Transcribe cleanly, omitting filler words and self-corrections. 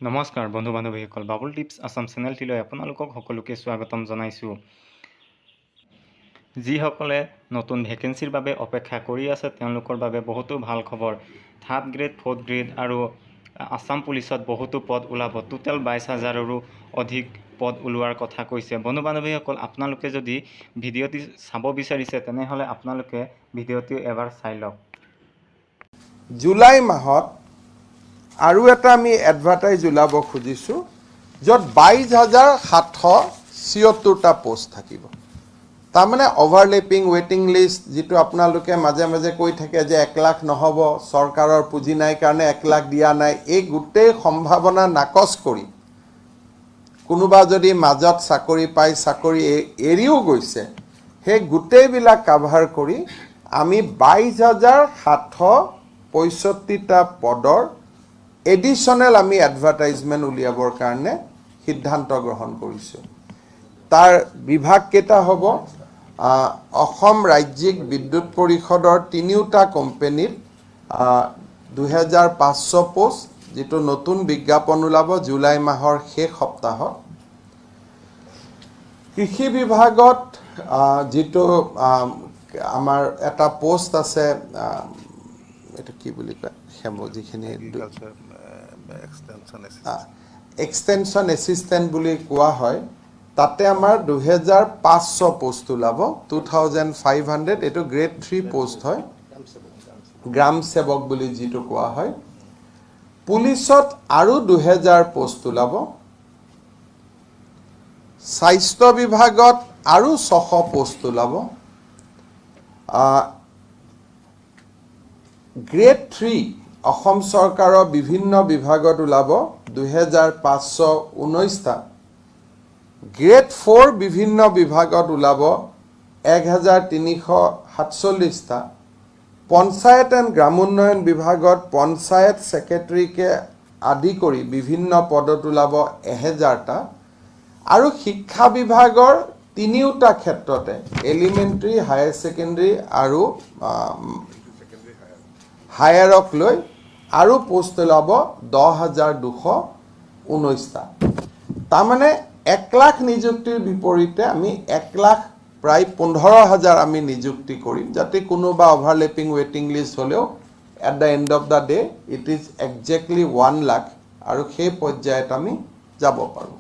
নমস্কাৰ বন্ধু বান্ধৱীসকল, বাবুল টিপছ আছাম চেনেলটিলৈ আপোনালোকক সকলোকে স্বাগতম জনাইছোঁ। যিসকলে নতুন ভেকেঞ্চিৰ বাবে অপেক্ষা কৰি আছে, তেওঁলোকৰ বাবে বহুতো ভাল খবৰ। থাৰ্ড গ্ৰেড, ফ'ৰ্থ গ্ৰেড আৰু আছাম পুলিচত বহুতো পদ ওলাব। টোটেল 22 হাজাৰৰো অধিক পদ ওলোৱাৰ কথা কৈছে। বন্ধু বান্ধৱীসকল, আপোনালোকে যদি ভিডিঅ'টি চাব বিচাৰিছে, তেনেহ'লে আপোনালোকে ভিডিঅ'টো এবাৰ চাই লওক। জুলাই মাহত আৰু এটা আমি এডভাৰটাইজ ওলাব খুজিছোঁ, য'ত 22,776টা পষ্ট থাকিব। তাৰমানে অভাৰলেপিং ৱেইটিং লিষ্ট, যিটো আপোনালোকে মাজে মাজে কৈ থাকে যে 1 লাখ নহ'ব, চৰকাৰৰ পুঁজি নাই কাৰণে 1 লাখ দিয়া নাই, এই গোটেই সম্ভাৱনা নাকচ কৰি কোনোবা যদি মাজত চাকৰি পাই চাকৰি এৰিও গৈছে, সেই গোটেইবিলাক কাভাৰ কৰি আমি 22,765টা পদৰ এডিশ্যনেল আমি এডভাৰটাইজমেণ্ট উলিয়াবৰ কাৰণে সিদ্ধান্ত গ্ৰহণ কৰিছোঁ। তাৰ বিভাগ কেইটা হ'ব? অসম ৰাজ্যিক বিদ্যুৎ পৰিষদৰ তিনিওটা কোম্পেনীত 2500 পোষ্ট, যিটো নতুন বিজ্ঞাপন ওলাব জুলাই মাহৰ শেষ সপ্তাহত। কৃষি বিভাগত যিটো আমাৰ এটা পোষ্ট আছে, এইটো কি বুলি কয়, হেম যিখিনি এগ্ৰিকালচাৰ এক্সটেনশ্যন। এক্সটেনশ্যন এছিষ্টেণ্ট বুলি কোৱা হয়, তাতে আমাৰ 2500 পোষ্ট ওলাব, 2500। এইটো গ্ৰেড 3 পোষ্ট হয়, গ্ৰাম সেৱক বুলি যিটো কোৱা হয়। পুলিচত আৰু 2000 পোষ্ট ওলাব। স্বাস্থ্য বিভাগত আৰু 600 পোষ্ট ওলাব। গ্ৰেড 3 অসম চৰকাৰৰ বিভিন্ন বিভাগত ওলাব 2519টা। গ্ৰেড 4 বিভিন্ন বিভাগত ওলাব 1347টা। পঞ্চায়ত এণ্ড গ্ৰামোন্নয়ন বিভাগত পঞ্চায়ত ছেক্ৰেটাৰীকে আদি কৰি বিভিন্ন পদত ওলাব 1000টা। আৰু শিক্ষা বিভাগৰ তিনিওটা ক্ষেত্ৰতে, এলিমেণ্টেৰী, হায়াৰ ছেকেণ্ডেৰী আৰু হায়াৰক লৈ আৰু পোষ্ট ওলাব 10,219টা। তাৰমানে 1 লাখ নিযুক্তিৰ বিপৰীতে আমি 1 লাখ প্ৰায় 15 হাজাৰ আমি নিযুক্তি কৰিম, যাতে কোনোবা অভাৰলেপিং ৱেইটিং লিষ্ট হ'লেও at the end of the day it is exactly 1 lakh আৰু সেই পৰ্যায়ত আমি যাব পাৰোঁ।